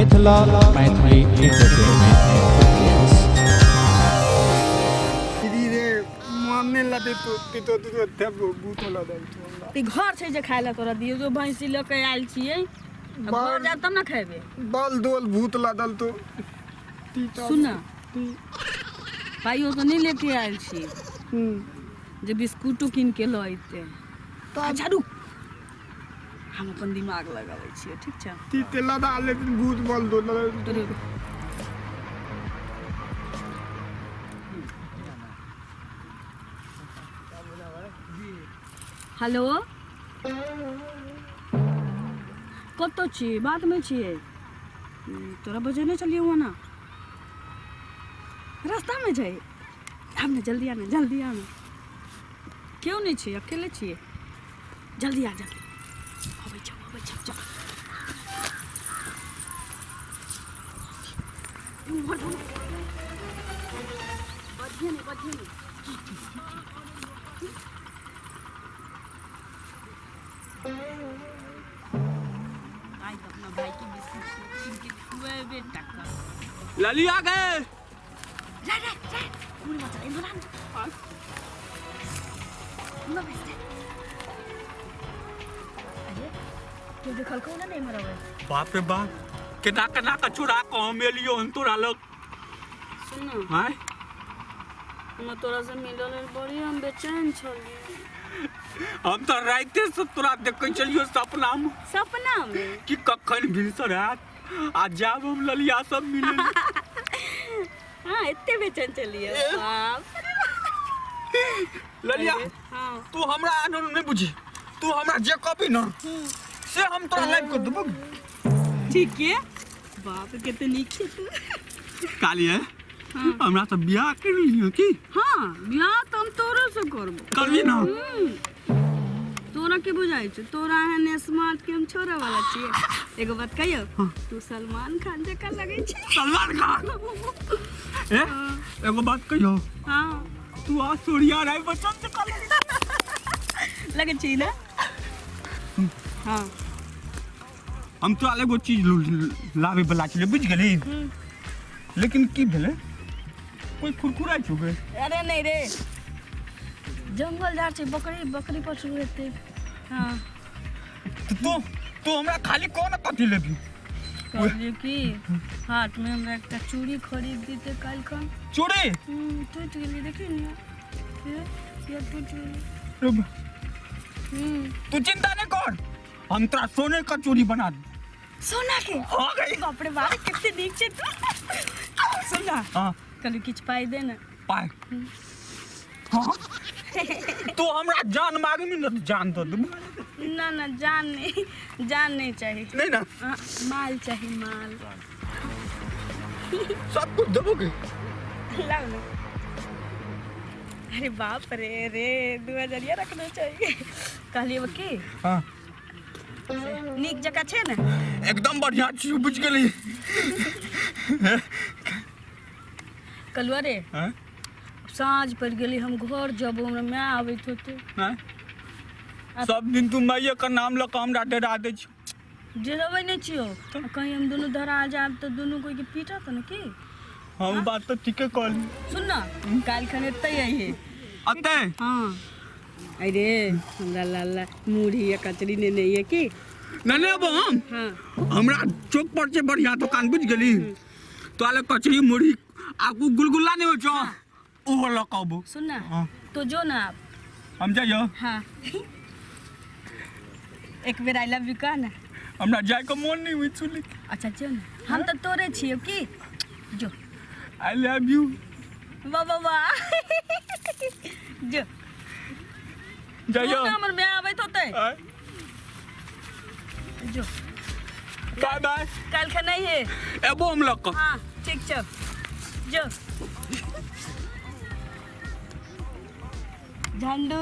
Mithila Maithili entertainment. दीदी रे मारने लगे तो तो तो तो ते भूत लगे तो हमरा। ई घर छै जे खाय लए तोरा दियौ जो भैंसी लऽ के आयल छियै आ घर जायब तब ने खेबै। बल दोल भूत लदल तो तीता। सुन ना, पाइयो तऽ नहि लेके आयल छी जे बिस्कुटो कीन के लऽ अयतै। अच्छा रुक, हम अपन दिमाग लगाबै छियै, ठीक छै? तीते लदा लेकिन भूत बल दोल लदल। रुक। हेलो, कतऽ छी? बादमे छियै, तोरा बजेने छलियै ओना रास्तामे छै। आब ने, जल्दी आना, जल्दी आना। केओ नहि छै, अकेले छियै। जल्दी आ, जल्दी। अबै छौ, अबै छौ, चल। उम्हर जो। बजिहे नहि, बजिहे नहि। आइ तऽ अपना भाइके बिस्कुट कीन के खुएबे टा करब। लली आ गए। जा जा जा, उम्हर मत चल, इम्हर आ। इम्हर बैस जा। अरे, केओ देखलकौ ने? नहि, इम्हर अबै। बाप रे बाप, केना केना के चुरा के हम एलियो हन तोरा लग। सुन न। आँय? हमरा तोरासँ मिलल लेल बड़ी हम बेचैन छलियै। हम तऽ राइते से तोरा देखै छलियो सपना मे। सपना मे? कि कखन भिनसर हैत आ जायब हम ललिया सब मिले। हाँ, एते बेचैन छलियै, बाप। ललिया। हाँ। तू हमरा आनन्द नहि बुझी, तू हमरा जे कहबी न से हम तोरा लाइव कर देबो। ठीक है, बाप, कते नीक छै तू। काली है। हाँ। हमरा से बियाह कर लियो की? हाँ, बियाह तऽ हम तोरो से करबो। करबी ना? तोरा के बुझाइ छौ, तोरा एहन स्मार्ट के हम छोड़े वाला छियै? एगो बात कहियौ? हाँ। तू सलमान खान जकाँ लगै छै। सलमान खान? ए, एगो बात कहियो? हाँ। तू ऐश्वर्या राय बच्चन जकाँ लगै। लगै छी ने? हाँ। हम तोरा लए एगो चीज लाबै बला छलै, बुझि गेली? लेकिन की भेलै, कोई कुरकुराइ छौ गे? अरे नहीं रे, जंगल झाड़ छै, बकरी बकरी पशु हेतै। हाँ। तऽ तू तू हमरा खाली कोन कथी लेबी? कहलियै कि हाटमे हमरा एकटा चूड़ी खरीद दिते काल्हि खन। चूड़ी? टूटि गेलै, देखियौ ने, ये ये टूटि गेलै। रे बा। तू चिंता नहीं कर, हम तोरा सोने का चूड़ी बना दे। सोना के? हो गई। बाप रे बाप, कते नीक छै तू। सुन ना। हाँ। कहलियै किछु पाइ दे ने। पाइ? हाँ, तू हमरा जान मांगबी ने तऽ जान दऽ देबो। ना ना, जान नहीं, जान नहीं चाही। नहीं ना? हाँ, माल चाही, माल। सब कुछ देबो के। लाओ ना। अरे बाप रे रे, 2000 रखना चाहिए। कहलियै की? हाँ। नीक जकाँ छै ने? एकदम बढ़िया छी, बुझि गेली? कहलहुँ रे। हाँ? साँझ पड़ि गेली, हम घर जबो, हमरा माय आबैत होतै। हाँ? सब दिन तू माइये के नाम लऽ कऽ हमरा डरा दै छी। डरबै नहि छियौ। आ कहीं हम दुनू धरा जायब तऽ दुनू कोइके पीटत ने की? हम बात तऽ ठीके कहली। सुन न, काल्हि खन एतै अइहे। अतै? हाँ। अरे, हमरा लाला मुरही आ कचरी नेने अइहे की। नहि नहि, अब हम हाँ। हमरा चौक पर छै बढ़िया दुकान, बुझि गेली? तोरा लए कचरी मुरही आ उ गुलगुल्ला नहि होइ छौ, ओहो लऽ कऽ अबू। सुन ना। हाँ। तो जो ना आप। हम जाइयो? हाँ, एक बेर I love you कह ना। हमरा जाइके मोन नहि होइ छौ लेकिन। अच्छा, जो ना, हम तऽ तोरे छियौ की, जो। I love you. वाह वाह वाह, जो। जाइयो। जो ना, हमर माय आबैत होतै। आय। जो। बाय बाय। काल्हि खन नहीं है। एबो हम लऽ कऽ। हाँ, ठीक छौ, जो। झंडू।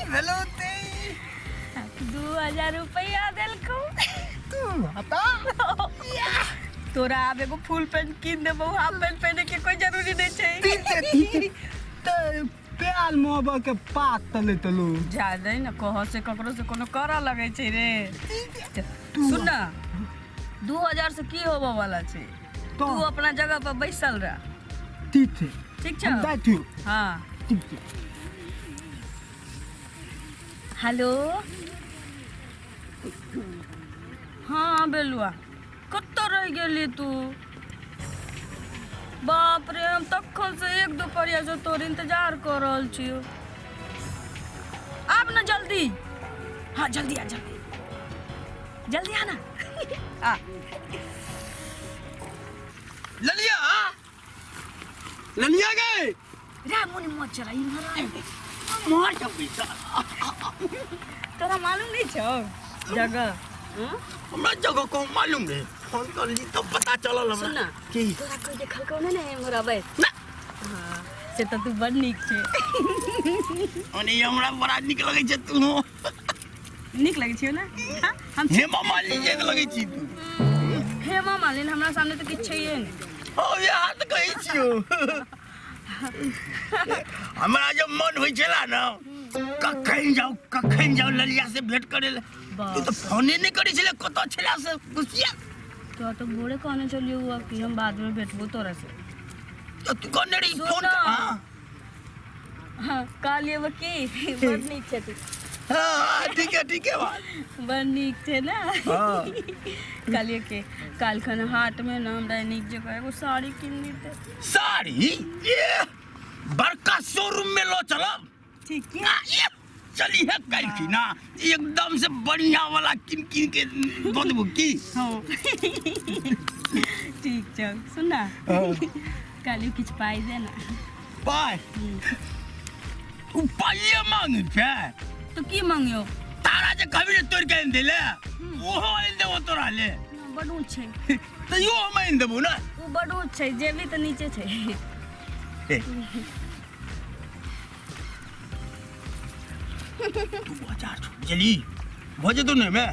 हेलो ते। 2000 रुपया देलकौ। तू हता। तोरा आब एगो फुल पैंट कीन देबौ, हाफ पैंट पहने के कोई जरूरी नहीं छै। तीते तीते ते प्यार मोहब्बत के पात तले तलू। ज्यादा ही ना कह से ककरो से कोनो करऽ लगै छै रे। सुन ना, 2000 से की होबऽ वाला छै? तो तू अपना जगह पर बैसल रह। ठीक छै। ठीक छै। हम जाइ छियौ। हाँ। ठीक छै। हेलो। हाँ बेलुआ, कतऽ रहि गेली तू? बाप रे, हम तखन से एक दुपहरिया से तोर इंतजार कऽ रहल छियौ। आब ना जल्दी। हाँ जल्दी आ, जल्दी जल्दी आ ना, आ। ललिया, ललिया गए। रे मुनि मत चला इम्हर आ। मार जब तोरा मालूम नहीं छौ जगह? हम्म? हमरा जगह को मालूम रे, फोन कर ली तब पता चलल हमरा। सुन ना। की? तोरा कोई देखलकौ नहि ने इम्हर अबै? ना। हाँ, से तऽ तू बड़ नीक छै। ओने हमरा बड़ा नीक लगै छै तू। नीक लगै छियौ ने? हाँ, हम हेमा मालिनी जे लगै छी तू। हेमा मालिनी हमरा सामने तऽ किछु छैहे नहि। हो यार तऽ कहै छियौ, हमरा जब मन होइ छला ने कखन जाउ कखन जाउ ललिया से भेंट करे ले, तू तऽ फोने नहि करै छले, कतऽ छला से गुस्सिया। तोरा तऽ भोरे कहने छलियौ हुआ कि हम बाद में भेटबो तोरा से। तो तू कहने रही सुन फोन ना। हाँ। हाँ, कहलियै वो की बड़ नीक छै तू। हाँ ठीक है, ठीक है बात। बड़ नीक छै ने? हाँ। कहलियै कि काल्हिखन हाट में ना हमरा नीक जगह एगो साड़ी कीन दिते। साड़ी? ये बड़का शोरूम में लो चलब। ठीक है। ये चली है कल की ना एकदम से बढ़िया वाला किन किन के दो देबो की। हाँ ठीक छै। सुन ना, काल्हि किछु पाइ दे ना। पाइ? तू पाइए मांगे छै? तो की मांगियो? तारा जे कभी ने तोड़ के आनि देले ओहो आनि देबो तोरा ले। बड ऊँच छै। तैयो हम आनि देबो ना। ओ बड ऊँच छै, जेबी तऽ नीचे छै। 2000 छौ बुझली, भऽ जेतौ ने एहिमे?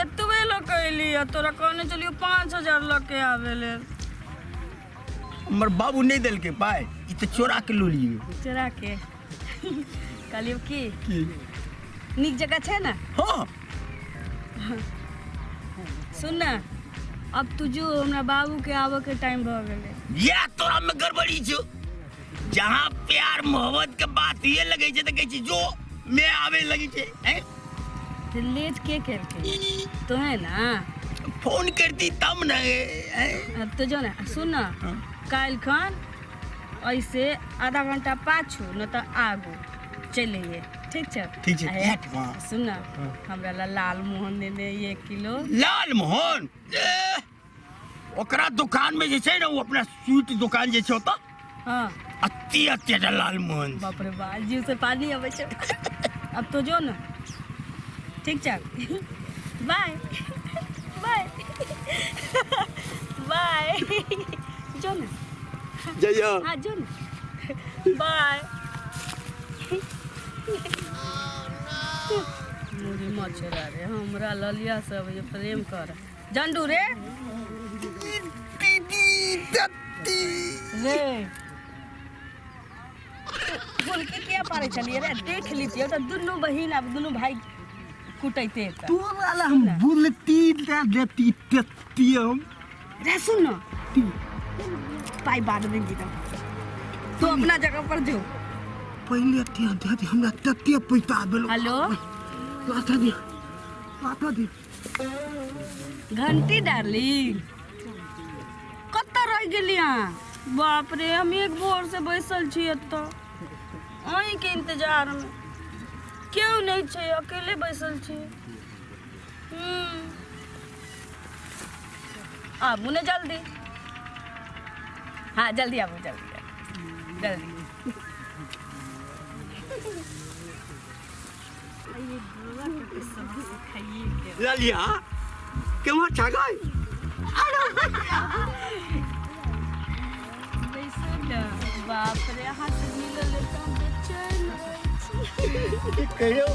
एतबे लऽ के अयली आ तोरा कहने छलियौ 5000 लऽ के आबे लेल। हमर बाबू नहि देलकै पाइ, ई तऽ चोरा के लऽ लियौ। चोरा के? कहलियौ की की? नीक जगह छै ने? हाँ। सुन ना, अब तू जो, हमरा बाबू के आबऽ के टाइम भऽ गेलै। या तोरा में गड़बड़ी छौ, जहाँ प्यार मोहब्बत के बात ये लगे छै तऽ कहै छी जो मैं आवे लगे छै। हैं? तऽ लेट के केलकै? तो है ना फोन करती तब न। हैं? अब तो जो ना, सुन ना। हाँ। काल्हि खन ऐसे आधा घंटा पाछू न तऽ आगू चलि अइहे, ठीक छै? ठीक छै। आ इएह ठमा। सुन ना, हमरा ला लाल मोहन नेने 1 किलो। लाल मोहन? ए, ओकरा दुकान में जे छै ने, ओ अपना स्वीट दुकान जे छै ओतऽ। हाँ। अति अति टा लाल मोहन। बाप रे बाप, जीव से पानी अबै छै। अब तो जो ना, ठीक छै, बाय बाय बाय, जो ना। जइयो। हाँ जो ना, बाय। मुरी मछरा रे, हमरा ललिया सब ये प्रेम कर जंडू रे। दीदी दत्ती रे, हुनके किया पारै छलियै रे? देख लीतियै तऽ दुनू बहिन आब दुनू भाई कुटैते एतऽ। तोरा ला हम बुलती दे देती तेती हम। रे सुन ना, पाई बाद में गिरब, तू अपना जगह पर जो। पहिले ते दे दे हमरा, तते पैसा भेलो। हेलो। लाथा दे, लाथा दे। घंटी डार्लिंग, कतऽ रहि गेली अहाँ? बाप रे, हम एक भोर से बैसल छी एतऽ अहीँके इंतजारमे, केओ नहि छै, अकेले बैसल छी। आबू ने जल्दी। हाँ जल्दी आबू, जल्दी आबू, जल्दी। ललिया केम्हर छा गई? बैसू ने। बाप रे, अहाँ से मिलल तऽ हम बेचैन रहै छी। की कहियौ,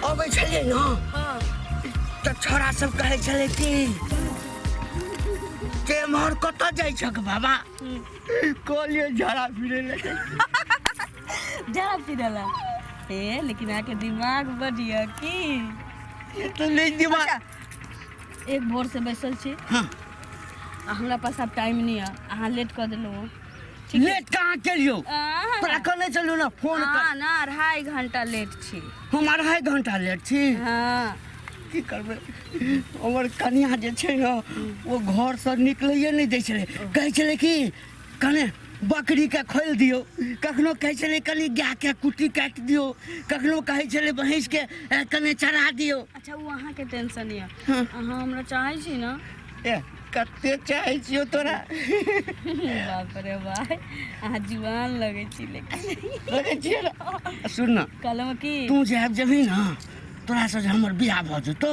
अबै छलियै ने हाँ तऽ छोड़ा सब कहै छलै कि से एम्हर कतऽ जाइ छक बाबा? कहलियै झाड़ा फिरे लए जाइ छी। झाड़ा फिरला ए, लेकिन अहाँके दिमाग बड यऽ की? ई तऽ नहि दिमाग। अच्छा, एक भोर से बैसल छी। हाँ। आ हमरा पास आब टाइम नहीं है, अहाँ लेट कऽ देलहुँ। ठीक है? लेट कहाँ केलियौ? अहाँ तोरा कहने छलियौ ने फोन कर। अहाँ ना 2.5 घंटा लेट छी। हम 2.5 घंटा लेट छी? हाँ। की करबै, हमर कनिया जे छै ने, ओ घरसँ निकलैए नहि दै छलै। कहै छलै कि कने बकरीके खोलि दियौ, कखनो कहै छलै कनि गायके कुट्टी काटि दियौ, कखनो कहै छलै भैँसके कने चरा दियौ। अच्छा, ओ अहाँके टेंशन यऽ। हाँ। अहाँ हमरा चाहै छी ने? ए, कते चाहै छियौ तोरा। बाप रे भाय, अहाँ जुआन लगै छी लेकिन। लगै छियै ने? सुन ने। कहलहुँ की? तू जे आबि जेबही ने, तोरासँ जे हमर बियाह भऽ जेतौ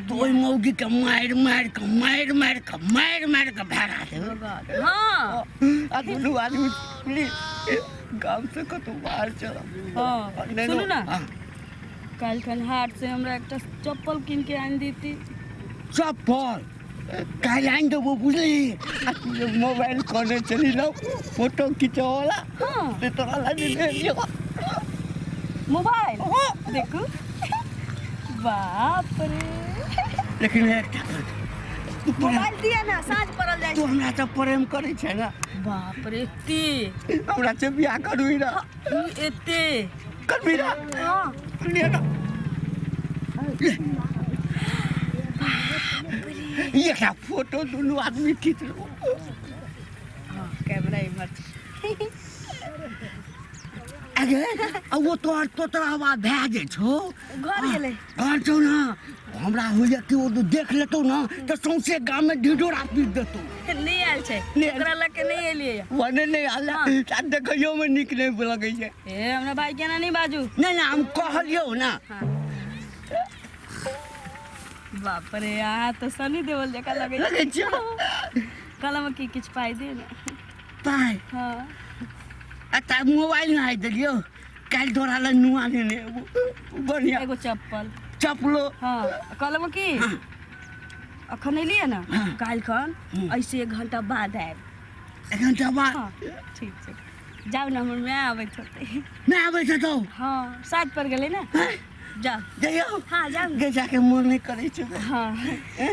तऽ ओहि मौगीके मारि मारि कऽ, मारि मारि कऽ, मारि मारि कऽ भगा देबै। हाँ। आ दुनू आदमी प्लीज गामसँ कतहु बाहर चलब। हाँ। नहि। सुनू ने। हाँ। काल्हि खन हाट से हमरा एकटा चप्पल कीन के आनि देती। चप्पल काल्हि आनि देबो, बुझली? आ तू जे मोबाइल कहने चली लो फोटो खिंचवला, हाँ। से तोरा लग लेलियौ। मोबाइल देखू, बाप रे। लेकिन एकटा बात, तू प्रेम मोबाइल दिया ना, साँझ पड़ल जाइ तू छै। हमरा से प्रेम करै छै ने? बाप रे, एते। हमरा से बियाह करबी ना? एते। करबी ना? हाँ। ले ना, एकटा फोटो दुनू आदमी खींच लो। हाँ, कैमरा इमहर छै। अगे, आ ओ तोहर तोतरावा भए जे छौ। घर गेलै। घर छौ ने, हमरा होइए कि ओ देख लेतौ ने तऽ सौंसे गाममे ढिढोरा पीट देतौ। नहि आयल छै। नहि आयल। ओकरा लग के नहि एलियै। भने नहि आयल। हाँ। आ देखैयोमे नीक नहि लगै छै। ए, हमरा भाई केना नहि बाजू। नहि नहि, हम कहलियौ ने। हाँ। बाप रे, अहाँ तऽ सनी देओल जकाँ लगै। लगै छियौ। कहलहुँ कि किछु पाइ दे ने। पाइ? हाँ। आ तऽ मोबाइल नहि देलियौ, काल्हि तोरा लए नुआ लेने अयबो बढ़िआँ। एगो चप्पल। चप्पलो? हाँ, कहलहुँ कि अखन एलियै ने, काल्हि खन ऐसे 1 घंटा बाद आयब। 1 घंटा बाद? हाँ, ठीक छै, जाउ ने, हमर माय आबैत होतै। नहि आबै छै तो? हाँ, साँझ पर गेलै ने, जाउ। जइयौ? हाँ, जाउ ने। गे, जाके मोन नहि करै छै। हाँ,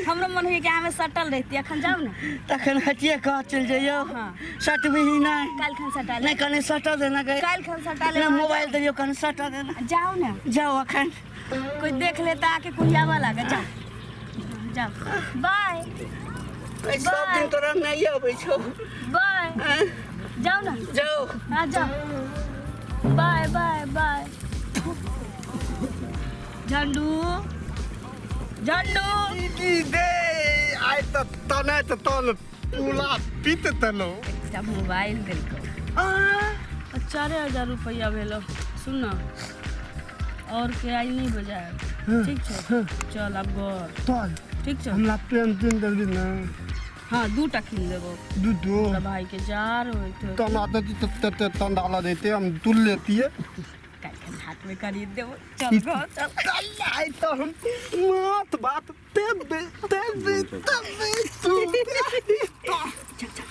हमरो मन होइए कि अहाँमे सटल रहिती। अखन जाउ ने। तखन हटिए कह चलि जइयौ। हाँ। सटबिही नहि? काल्हि खन सटा नहि। लेब। कने सटऽ देना गे। काल्हि खन सटा नहि। लेब। मोबाइल देलियौ, कने सटऽ देना। जाउ ने। जाउ अखन। कोई देख लेता, आके कुहियाबऽ लागत। जाउ जाउ, बाय। सब दिन तोरा नहि अबै छौ। बाय, जाउ ने। जाउ। हाँ, जाओ, बाय बाय बाय। झंडू, झंडू। दीदी दे, आइ तऽ तने तऽ तन पूला पीत तनो। एकटा मोबाइल देलकौ, 4000 रुपैआ भेलो। सुन न, और के आइ नहीं बजायब, ठीक छै? चल आब घर। चल। ठीक छै। हमरा पेन कीन देबी ने? हाँ, दू टा कीन देबो। दू दू। तोरा भाई के जार होइत होतै। तब आता ते तंडाला ला देते, हम तुल लेतिए। काल्हि हाथ में खरीद देबो। चल घर चल। आइ तऽ हम मात बात तेबे तेबे तेबे तू। चल चल।